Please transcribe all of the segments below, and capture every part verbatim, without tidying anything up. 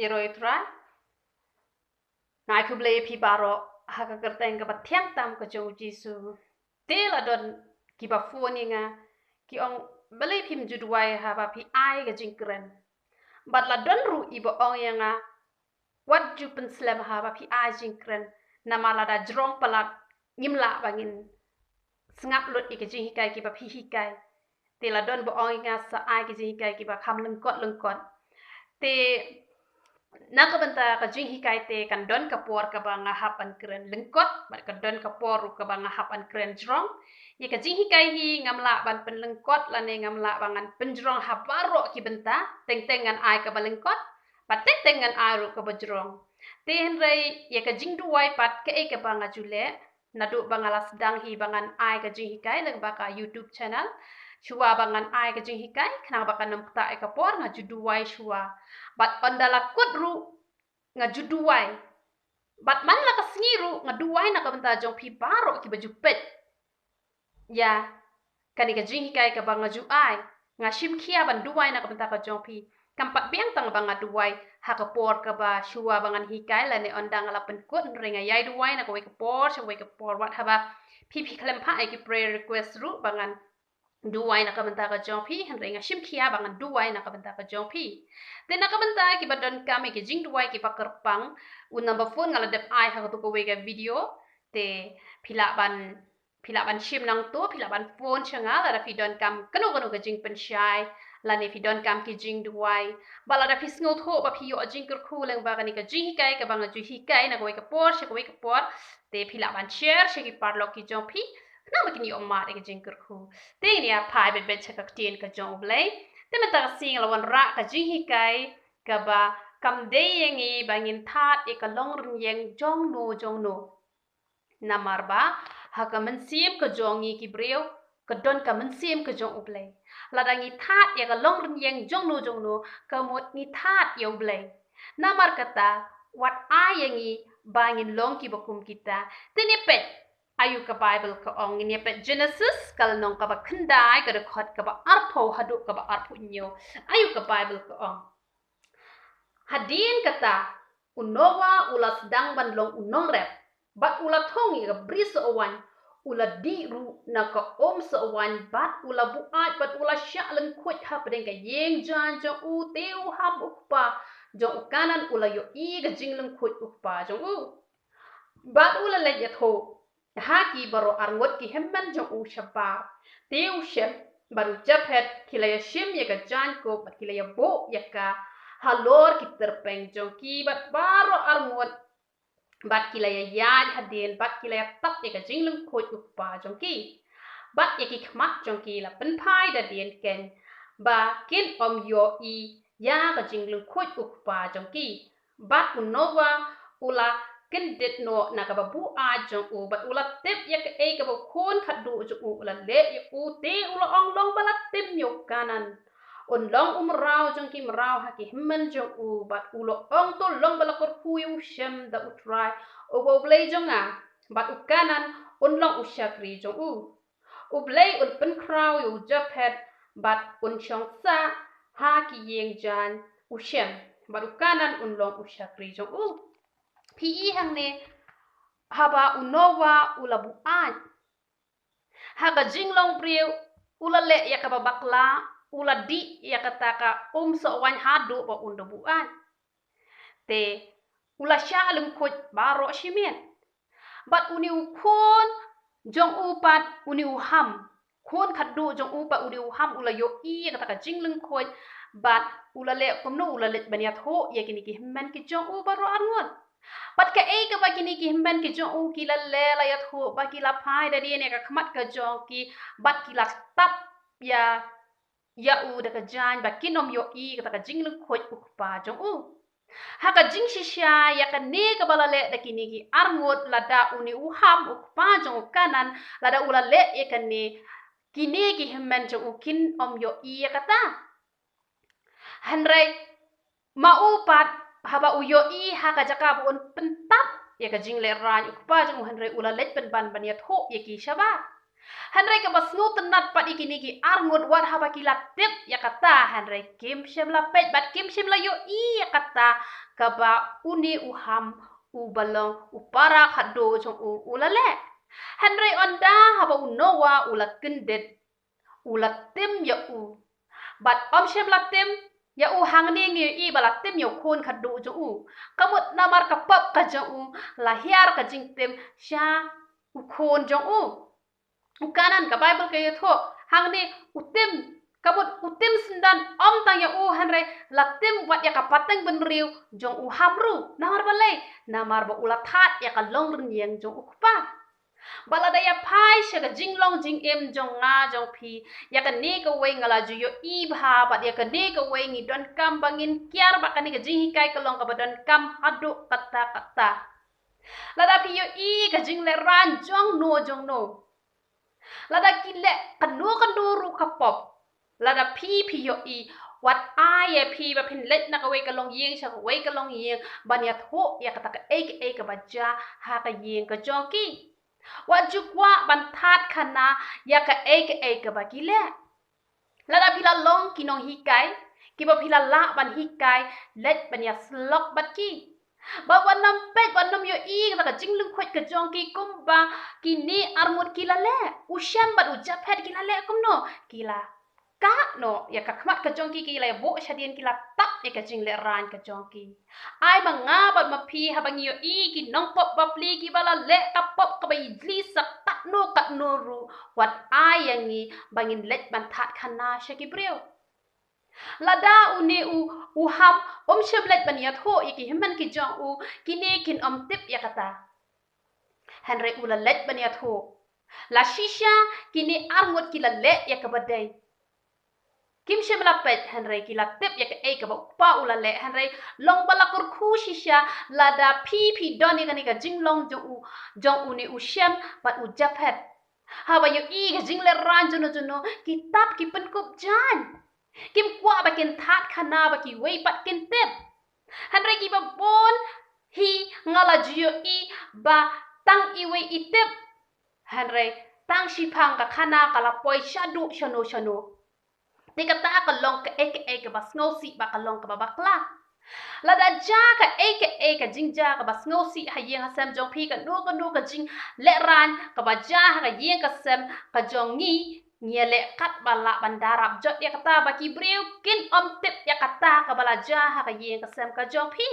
Ïaroh ïa u Trai. Nga ai khublei ïa phi baroh ha ka kyrteng kaba thiang tam ka jong u Jisu. Te la don kiba phone ïa nga, ki ong, balei phim ju duwai haba phi ai ka jingkren. Bad la don ruh iba ong ïa nga, wat ju pynslem haba phi ai jingkren, namar lada jrong palat ngim lah ba ngin sngap lut ïa ka jinghikai kiba phi hikai. Te la don ba ong ïa nga sa ai ka jinghikai kiba kham lyngkot lyngkot. Te na ka bynta ka jinghikai te kan don ka por kaba nga hap ban kren lyngkot, bad kan don ka por ruh kaba nga hap ban kren jrong. Ïa ka jinghikai hi ngam lah ban pynlyngkot lane ngam lah ba ngan pynjrong ha baroh ki bynta, teng teng ngan ai kaba lyngkot, bad teng teng ngan ai ruh kaba jrong. Te hynrei ïa ka jingduwai pat, kaei kaba nga ju leh, naduh ba nga la sdang hi ba ngan ai ka jinghikai lyngba ka YouTube channel. Shuwa ba ngan ai ka jinghikai, khnang ba kan ym ktah ïa ka por, nga ju duwai shuwa. Bad ynda la kut ruh nga ju duwai. Bad man la ka sngi ruh nga duwai na ka bynta jong phi baroh kiba ju peit ïa kane ka jinghikai kaba nga ju ai. Nga shim khia ban duwai na ka bynta ka jong phi. Kam pat biang tang ba nga duwai ha ka por kaba shuwa ba ngan hikai lane ynda nga la pynkut, hynrei nga ïai duwai na kawei ka por sha kawei ka por, wat haba phi phi khlem phah ïa ki prayer request ruh ba ngan duwai na ka bynta ka jong phi, hynrei nga shim khia ba ngan duwai na ka bynta ka jong phi. Te na ka bynta kiba donkam ïa ki jingduwai kiba kyrpang, u number phone nga la dep ai ha kato kawei ka video. Te phi lah ban phi lah ban shim nangto, phi lah ban phone sha nga lada phi donkam kano kano ka jingpynshai lane phi donkam ki jingduwai. Bad lada phi sngewthuh ba phi ïoh jingkyrkhu lyngba kane ka jinghikai kaba nga ju hikai na kawei ka por sha kawei ka por, te phi lah ban share sha ki paralok ki jong phi, khnang ba kin ïoh mad ïa ka jingkyrkhu. Te ngin ïa phai beit beit sha ka ktien ka jong U Blei. Te mynta ka sngi la wanrah ka jinghikai kaba kam dei ïa ngi ba ngin thad ïa ka longrynïeng jongno jongno. Namar ba ha ka mynsiem ka jong ngi ki briew ka don ka mynsiem ka jong U Blei. Lada ngi thad ïa ka longrynïeng jongno jongno, ka mut ngi thad ïa U Blei. Namar kata, wat ai ïa ngi ba ngin long kiba kum kita. Te ngin ïa peit aïu ka Baibl ka ong. Ngin ïa peit Genesis ka lynnong kaba khyndai, ka dkhot kaba arphew haduh kaba arphew hynñiew. Aïu ka Baibl ka ong. Hadien kata, u Noah u la sdang ban long u nongrep, bad u la thung ïa ka bri sohwaiñ, u la dih ruh na ka um sohwaiñ, bad u la buaid, bad u la shah lyngkhuid hapdeng ka ïing jaiñ jong u. Te u Ham u kpa jong u Kanaan u la ïohi ka jinglyngkhuid u kpa jong u, bad u la leit ïathuh ha ki baroh arngut ki hynmen jong u shabar. Te u Shem bad u Japhet ki la ïashim ïa ka jaiñkup bad ki la ïabuh ïa ka halor ki tyrpeng jong ki bad baroh arngut, bad ki la ïaïaid hadien, bad ki la ïatap ïa ka jinglyngkhuid u kpa jong ki. Bad ïa ki khmat jong ki la pynphai da dien keiñ, ba kin ym ïohi ïa ka jinglyngkhuid u kpa jong ki. Bad u Noah u la kyndit noh na kaba buaid jong u, bad u la tip ïa kaei kaba u khun khatduh jong u u la leh ïa u. Te u la ong, long ba la tim ïa u Kanaan, un long u mraw jong ki mraw ha ki hynmen jong u. Bad u la ong, to long ba la kyrkhu ïa u Shem da U Trai uba U Blei jong nga, bad u Kanaan un long u shakri jong u. U Blei un pynkhraw ïa u Japhet bad un shong sah ha ki ïing jaiñ u Shem, bad u Kanaan un long u shakri jong u. Phi i hangne, haba u Noah u la buaid, ha ka jinglong briew u la leh ïa kaba bakla, u la dih ïa kata ka um sohwaiñ haduh ba un da buaid. Te u la shah lyngkhuid baroh shi miet. Bad une u khun jong u pat, une u Ham, khun khatduh jong u pat, une u Ham u la ïohi ïa kata ka jinglyngkhuid, bad u la leh kumno? U la leit ban ïathuh ïa kine ki hynmen ki jong u baroh arngut. Bad kaei kaba kine ki hynmen ki jong u ki la leh, la ïathuh ba ki la phai da dien ïa ka khmat ka jong ki, bad ki la tap ïa ïa u da ka jaiñ ba kin ym ïohi kata ka jinglyngkhuid u kpa jong u. Ha ka jingshisha ïa kane kaba la leh da kine ki arngut, lada une u Ham u kpa jong u Kanaan, lada u la leh ïa kane, kine ki hynmen jong u kin ym ïohi ïa kata. Hynrei ma u pat, haba u ïohi ha ka jaka ba un pyntap ïa ka jinglehraiñ u kpa jong u, hynrei u la leit pynban ban ïathuh ïa ki shabar. Hynrei kaba sngewtynnat pat ïa kine ki arngut, wat haba ki la tip ïa kata, hynrei kim shym la peit bad kim shym la ïohi ïa kata kaba une u Ham uba long u para khadduh jong u u la leh. Hynrei ynda haba u Noah u la kyndit, u la tim ïa u. Bad ym shym la tim ïa u hangne, ngi ïohi ba la tim ïa u khun khadduh jong u. Ka mut namar ka pop ka jong u la hiar ka jingtim sha u khun jong u. U Kanan, ka Baibl ka ïathuh hangne, u tim, ka mut u tim syndon ym tang ïa u, hynrei la tim wat ïa ka pateng bynriew jong u Ham ruh. Namar balei? Namar ba u la thad ïa ka longrynïeng jong u kpa. Bad lada ïa phai sha ka jinglong jingim jong nga jong phi, ïa kane kawei nga la ju ïohi bha, bad ïa kane kawei ngi donkam ba ngin kiar, bad kane ka jinghikai ka long kaba donkam haduh katta katta. Lada phi ïohi ka jinglehrain jong no jong no, lada ki leh kano kano ruh ka pop, lada phi phi ïohi, wat ai ïa phi ba phin leit na kawei ka longïing sha kawei ka longïing ban ïathuh ïa kata kaei kaei kaba jia ha ka ïing ka jong ki. Wat ju kwah ban thad khana ïa kaei kaei kaba ki leh. Lada phi la long ki nonghikai, kiba phi la lah ban hikai, leit ban ïasyllok bad ki. Ba wat nym peit, wat nym ïohi ïa ka jinglyngkhuid ka jong ki kumba kine arngut ki la leh. U Shem bad u Japhet ki la leh kumno? Ki la kah noh ïa ka khmat ka jong ki, ki la ïa buh shadien, ki la tap ïa ka jinglehrain ka jong ki. Ai ma nga bad ma phi, haba ngi ïohi ki nongpop bapli kiba la leh ka pop kaba ïeid sa katno katno ruh, wat ai ïa ngi ba ngin leit ban thad khana sha ki briew. Lada une u, u Ham um shym leit ban ïathuh ïa ki hynmen ki jong u, kine kin ym tip ïa kata. Hynrei u la leit ban ïathuh. La shisha kine arngut ki la leh ïa kaba dei. Kim shym la peit, hynrei ki la tip ïa kaei kaba u kpa u la leh, hynrei long ba la kyrkhu shisha lada phi phi don ïa kane ka jinglong jong u, jong une u Shem bad u Japhet. Haba ïohi ka jinglehrain jong no jong no, ki tap ki pynkup jaiñ. Kim kwah ba kin thad khana ba kiwei pat kin tip. Hynrei kiba bun hi nga la ju ïohi ba tang iwei i tip. Hynrei tang shiphang ka khana ka la poi shaduh shano shano. Te kata ka long kaei kaei kaba sngewsih bad ka long kaba bakla. Lada jia kaei kaei ka jingjia kaba sngewsih ha ïing ha sem jong phi, kano kano ka jinglehrain kaba jia ha ka ïing ka sem ka jong ngi, ngi ïaleh katba lah ban da rap jot ïa kata ba ki briew kin ym tip ïa kata kaba la jia ha ka ïing ka sem ka jong phi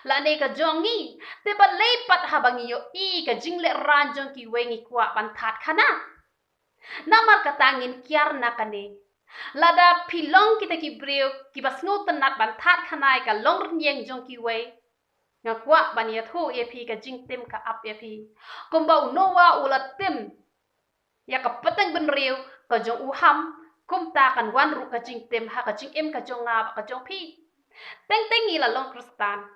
lane ka jong ngi. Te balei pat haba ngi ïohi ka jinglehrain jong kiwei ngi kwah ban thad khana? Namar kata ngin kiar na kane. Lada phi long kita ki briew kiba sngewtynnat ban thad khana ïa ka longrynïeng jong kiwei, nga kwah ban ïathuh ïa phi ka jingtim ka ap ïa phi. Kumba u Noah u la tim ïa ka pateng bynriew ka jong u Ham, kumta kan wan ruh ka jingtim ha ka jingim ka jong nga bad ka jong phi. Teng teng ngi la long Khristan.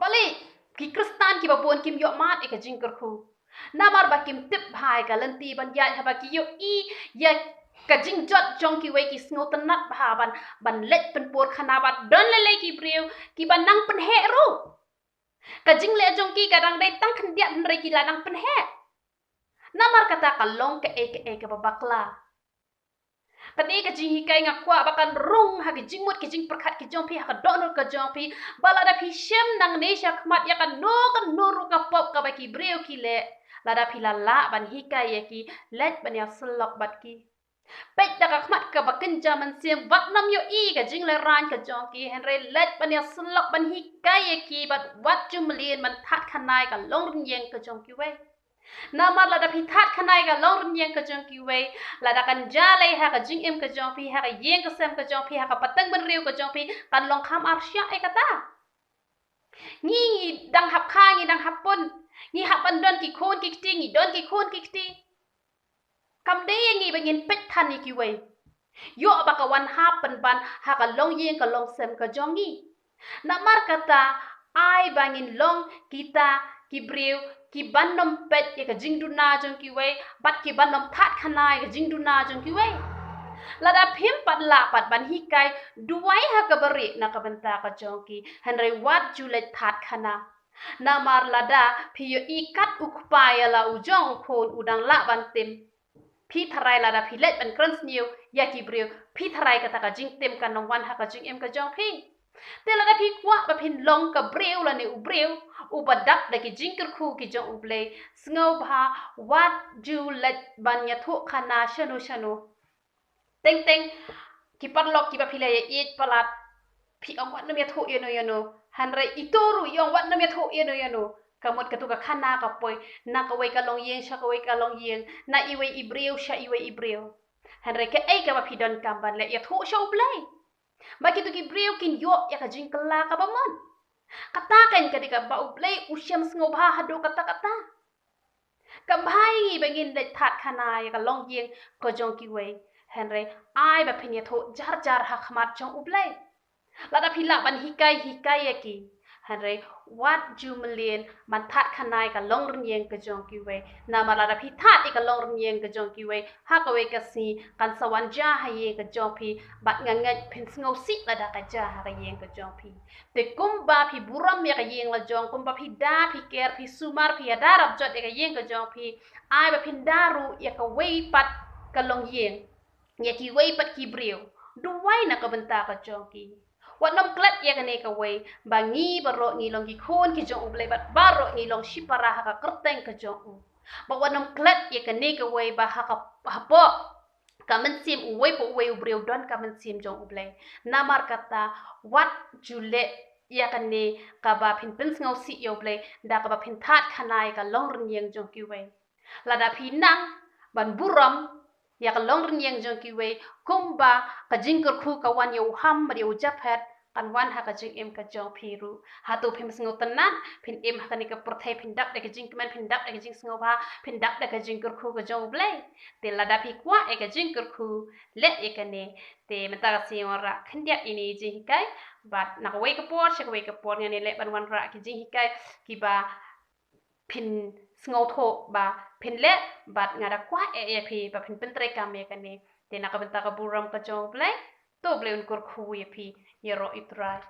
Balei ki Khristan kiba bun kim ïohmad ïa ka jingkyrkhu? Namar ba kim tip bha ïa ka lynti ban ïaid, haba ki ïohi ïa ka jingjot jong kiwei ki sngewtynnat bha ban, ban leit pynpur khana, bad don lei lei ki briew kiba nang pynheh ruh. Ka jingleh jong ki ka dang dei tang khyndiat hynrei ki la nang pynheh. Namar kata ka long kaei kaei kaba bakla. Kane ka jinghikai nga kwah ba kan rung ha ki jingmut ki jingpyrkhat ki jong phi, ha ka dohnud ka jong phi, ba lada phi shem nangne sha khmat ïa kano kano ruh ka pop kaba ki briew ki leh, lada phi la lah ban hikai ïa ki, leit ban ïasyllok bad ki. Peit da ka khmat kaba kynja mynsiem, wat nym ïohi ka jinglehrain ka jong ki, hynrei leit ban ïasyllok ban hikai ïa ki, bad wat ju mlien ban thad khana ïa ka longrynïeng ka jong kiwei. Namar lada phi thad khana ïa ka longrynïeng ka jong kiwei, lada kan jia lei ha ka jingim ka jong phi, ha ka ïing ka sem ka jong phi, ha ka pateng bynriew ka jong phi, kan long kham arshiah ïa kata. Ngi, ngi dang hap kha, ngi dang hap pun, ngi hap ban don ki khun ki kti, ngi don ki khun ki kti. Kam dei ïa ngi ba ngin peit than ïa kiwei. Ïoh ba ka wan hap pynban ha ka longïing ka longsem ka jong ngi. Namar kata, ai ba ngin long kita ki briew kiban nym peit ïa ka jingduna jong kiwei, bad kiban nym thad khana ïa ka jingduna jong kiwei. Lada phim pat lah pat ban hikai, duwai ha kaba rieh na ka bynta ka jong ki, hynrei wat ju leit thad khana. Namar lada phi ïohi kat u kpa ïa la u jong u khun u dang lah ban tim, phi tharai lada phi leit ban kren sniew ïa ki briew, phi tharai kata ka jingtim kan nang wan ha ka jingim ka jong phi. Te lada phi kwah ba phin long ka briew lane u briew uba dap da ki jingkyrkhu ki jong U Blei, sngewbha wat ju leit ban ïathuh khana shano shano. Teng teng ki paralok kiba phi la ïa ïeit palat, phi ong wat nym ïathuh ïano ïano. Hynrei ito ruh i ong wat nym ïathuh ïano ïano. Ka mut katu ka khana ka poi na kawei ka longïing sha kawei ka longïing, na iwei i briew sha iwei i briew. Hynrei kaei kaba phi donkam ban leh? Ïathuh sha U Blei ba kitu ki briew kin ïoh ïa ka jingkylla kaba mon. Kata kan ka dei kaba U Blei u shem sngewbha haduh katta katta. Kam bha ïa ngi ba ngin leit thad khana ïa ka longïing ka jong kiwei. Hynrei ai ba phin ïathuh jar jar ha khmat jong U Blei. Lada phi lah ban hikai, hikai ïa ki. Hynrei wat ju mlien ban thad khana ïa ka longrynïeng ka jong kiwei. Namar lada phi thad ïa ka longrynïeng ka jong kiwei, ha kawei ka sngi kan sa wan jia ha ïing ka jong phi. Bad nga ngeit phin sngewsih lada ka jia ha ka ïing ka jong phi. Te kumba phi burom ïa ka ïing la jong, kumba phi da, phi ker, phi sumar, phi ïada rap jot ïa ka ïing ka jong phi, ai ba phin da ruh ïa kawei pat ka longïing, ïa kiwei pat ki briew. Duwai na ka bynta ka jong ki. Wat nym klet ïa kane kawei ba ngi baroh ngi long ki khun ki jong U Blei bad baroh ngi long shipara ha ka kyrteng ka jong u. Ba wat nym klet ïa kane kawei ba ha ka, hapoh ka mynsiem uwei pa uwei u briew don ka mynsiem jong U Blei. Namar kata wat ju leh ïa kane kaba phin pynsngewsih ïa U Blei da kaba phin thad khana ïa ka longrynïeng jong kiwei. Lada phi nang ban burom ïa ka longrynïeng jong kiwei, kumba ka jingkyrkhu ka wan ïa u Ham bad ïa u Japhet, kan wan ha ka jingim ka jong phi ruh. Hato phim sngewtynnat, phin im ha kane ka pyrthei phin dap da ka jingkmen, phin dap da ka jingsngewbha, phin dap da ka jingkyrkhu ka jong U Blei? Te lada phi kwah ïa ka jingkyrkhu, leh ïa kane. Te mynta ka sngi wanrah khyndiat ïa ine i jinghikai, bad na kawei ka por sha kawei ka por ngan ïaleh ban wanrah ki jinghikai kiba phin sngewthuh ba phin leh, bad nga da kwah eh ïa phi ba phin pyntreikam ïa kane. Te na ka bynta ka burom ka jong U Blei, to U Blei un kyrkhu ïa phi. Ïaroh U Trai.